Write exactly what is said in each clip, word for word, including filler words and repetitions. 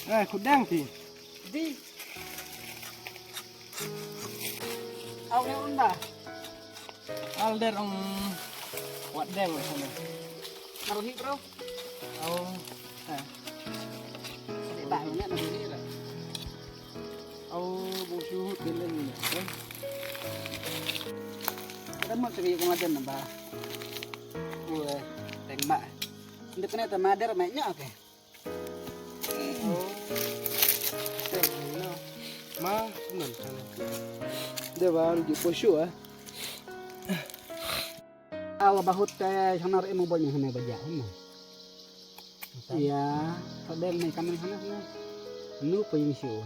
Eh, khut dang ti. Di. Au ne unda. Al der ong wat deng sana. Naruh hi bro. Au. Eh. Di ba ne naruh hi lah. Au, bung shuhut deng deng ni. Ada mak cakap yang ada nambah. Gue tembak. Ndew kane ta mader ma ïoh ke. Ma, sumon sana. Dei ba rujuk posho ah. Awa bahut te shang nar emo bol ni hane baja hane. Ya, ta deng ni kamen hane hane. Nu pa ïing shu.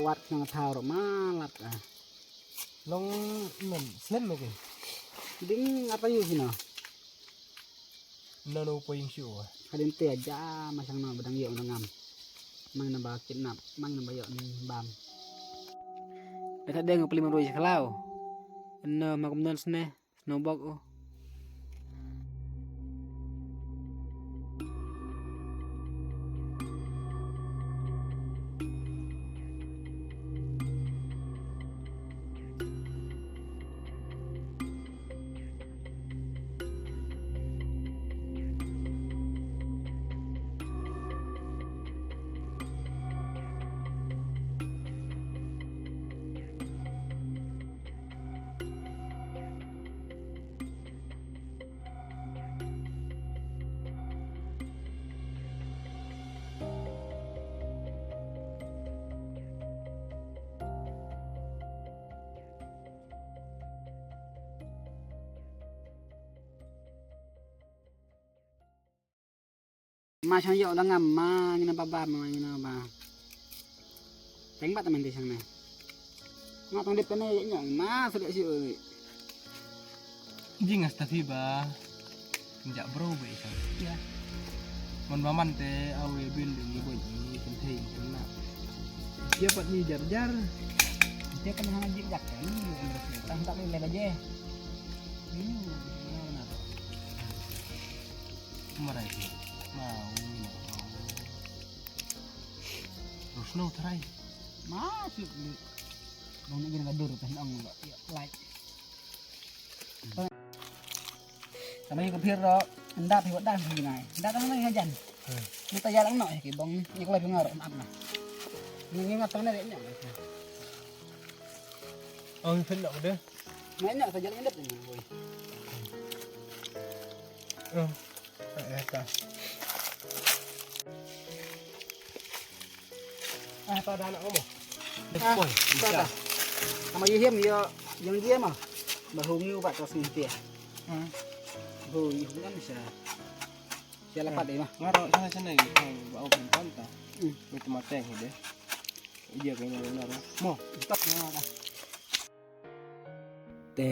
Wat shang thaw ro ma lat ah. Long men slem mo ke. Ding apa yu sino. Nano poi ing shu. Hadin te aja ma shang no badang ïoh ngam. Mang na ba kidnap, mang na ba ïoh ni bam. Beta deng peli maro je khlaw. No ma kum don sne, no bok o. Ma shang ïoh da ngam ma ngin ba ba ma ngin ba. Teng ba temen di shang ne. Ma tong dep ne ïoh ma sedek shu. Jing asta phi ba. Njak bro ba i shang. Ya. Mon ba man te awe bin ding ni boy ni kentei kena. Dia pat ni jar jar. Dia kan hang jik jak kan. Tang tak ni le baje. Hmm. Marai tu. Mau ni mau. Terus no try. Masuk ni. Bang ni gina gadur kan ang ba. Ya, like. Sama ni ko phir ro. Nda phi wadah ni ngai. Nda tang ni ngajan. Ni ta jalan no ki bang ni ko lai phi ngar maaf na. Ni ngat tang ni ni. Oh, ni phi nak deh. Ngai nak ta jalan ni dep ni boy. Oh. Eh, eh, ta. Ah, ta da nak ngomong. Ah, boy, ta, bisa. Ta. Sama ye hem ye, yang ye mah. Bahu ngiu ba tas ni pia. Hmm. Bahu ngiu kan bisa. Sia lapat deh mah. Ngaro sana sana ni, ba au pun ta. Hmm. Ni temateng deh. Iya kayaknya benar. Mo, stop ya. Te.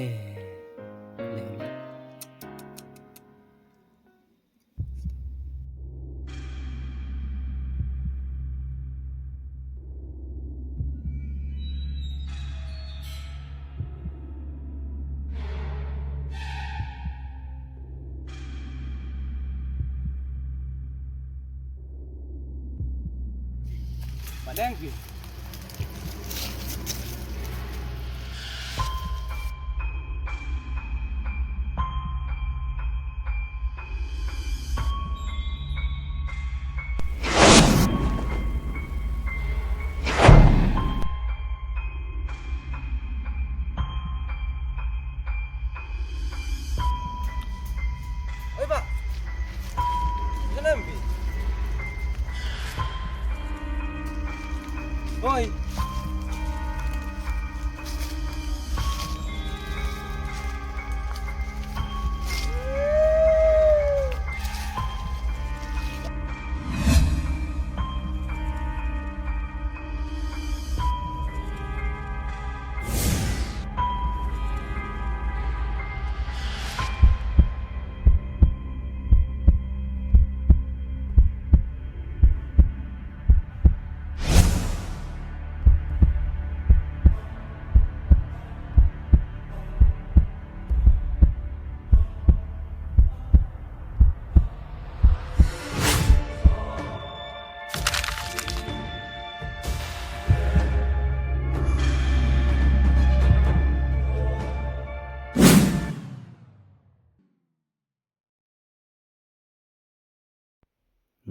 Padang ki. Oi, Pak. Kenapa? Oi.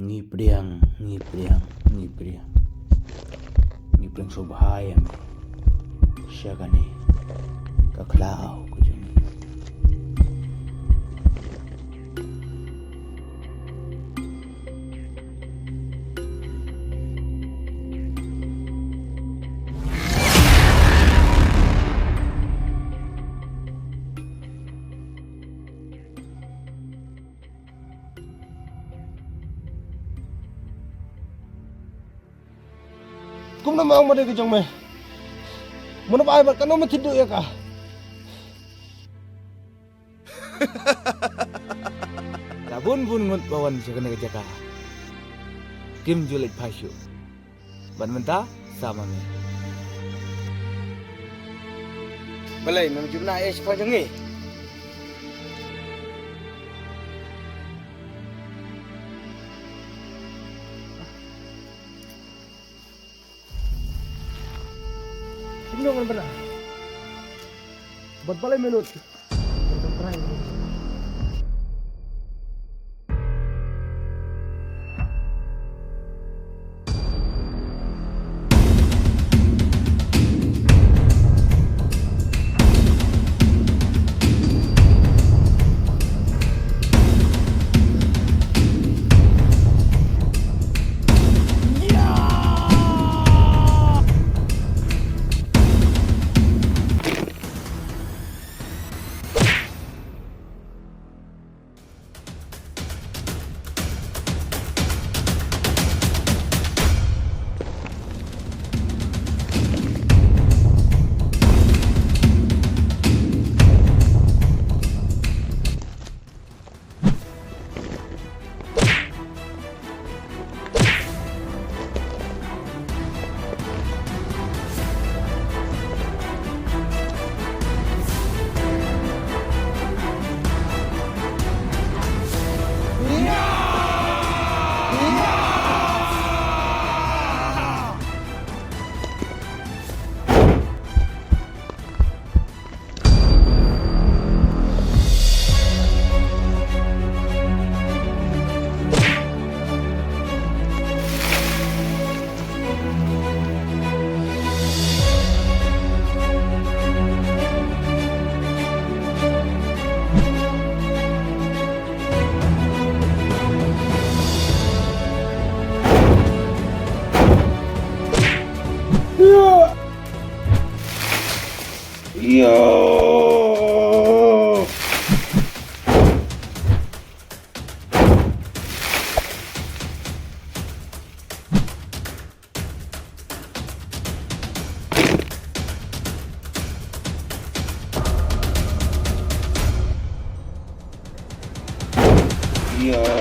Ngi pdiang, ngi pdiang, ngi pdiang. Ngi pdiang sngewbha ïa me sha kane ka khlaw ka jong ngi. Kumno ma ong ma dei ka jong me? Mano ba ai bad kano ma thied duh ïa ka? La bun bun ngut ba wan sha kane ka jaka kim ju leit phai shuh. Bad mynta sa ma me. Balei mem ju bna ïa shipang jong ngi? Kumno ngan bna? Bad balei me nud? Yo! Yo!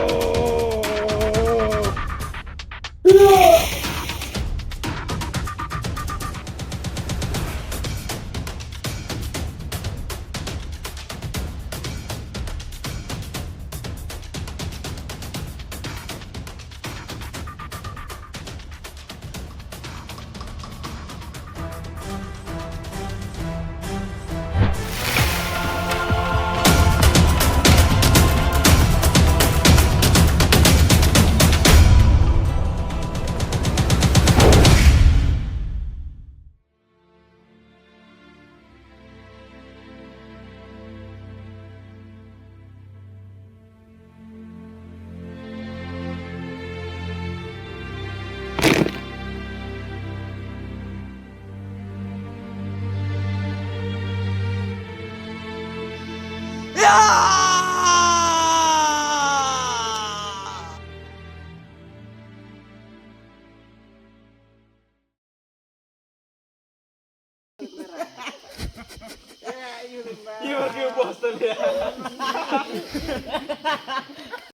You were the boss, yeah.